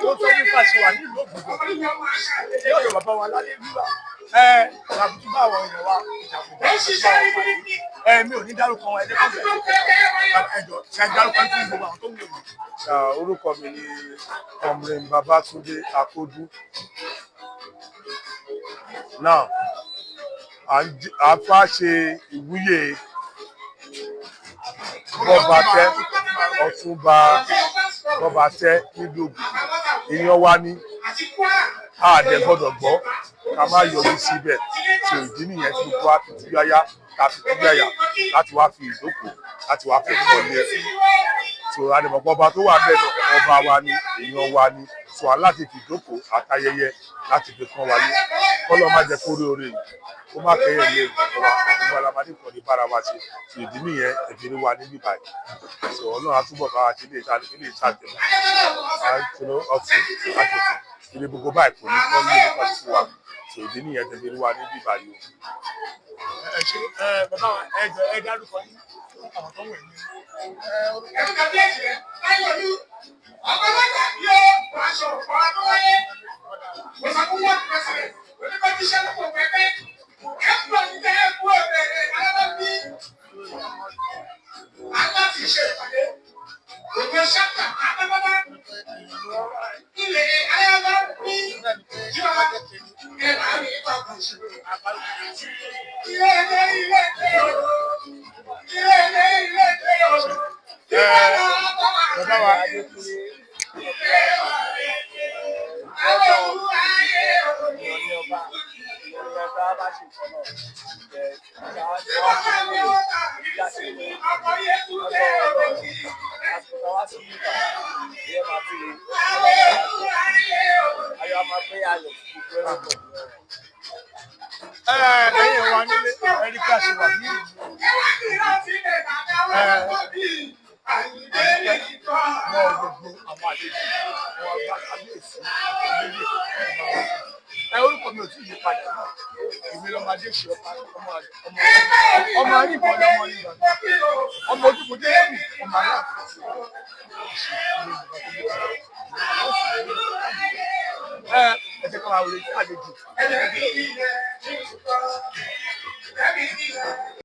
Tó sọ wípé a ṣe wà nílùú Ògbùgbọ̀ ní ọ̀dọ̀ bàbá wa lálẹ́ wíwá ẹ làbùtú bá àwọn èèyàn wa ìjàkùjà bá wọn pàdé. Ẹ mi ò ní dárúkọ wọn, ẹjẹ kọfẹ ẹjọ ṣe dárúkọ fún gbogbo àwọn tó ń wò mí. Orúkọ mi ni Comrade Babátúndé Akódú. Now, à ń fà ṣe ìwúyè Bọ́batẹ́, Ọ̀túnba Bọ́batẹ́ nílùú Ògùn. Èèyàn wa ní a dẹ̀ gbọ́dọ̀ gbọ́ ká má yọjú síbẹ̀. So ìdí nìyẹn tí gbogbo wa fi tú yáyá, ká fi tú yáyà láti wá fi ìdókòó, láti wá fi kọ́lé. So àdèmọ̀pọ̀ ọba tó wà bẹ́ẹ̀ náà, ọba wa ni, èèyàn wa ni. So a láti fi ìdókòó àtayẹyẹ láti fi kán wa lé. Kọ́lọ́ má jẹ́ kó rí oore yìí kó má kẹ́yẹ̀ lé nǹkan wa, gbogbo alamadi kan ní bára wa ṣe. So ìdí nìyẹn ẹ̀fí wa níbí báyìí. So Ọlọ́run á túbọ̀ bá wa ṣe lè ṣe lè ṣàtẹ̀mọ́ àtúnú ọ̀tún àtòsí ilé gbogbo báyìí kò ní kán lé nípa fún wa. So ìdí nìyẹn ẹ̀fí wa níbí báyìí o. Ẹ ṣe ẹ bàbá wa, ẹ jọ ẹ dárúkọ yín fún àwọn tó ń wò ní. Bàbá wa, ẹ̀yin wa nílé, ẹni pé a ṣe wà ní ìlú mọ gbogbo àwọn àlejò wọn bá kábíyèsí nílé ọba wa. Ẹ orúkọ mi ò tí ì yí padà náà, èmi lọmọdé ṣe ọba ọmọ ọmọ ọmọ arígbọn lọmọ Ìbàdàn, ọmọ ojúbọdé ẹbí, ọmọ aláàfin. Ẹ ẹ jẹ́ ká máa wọlé àlejò.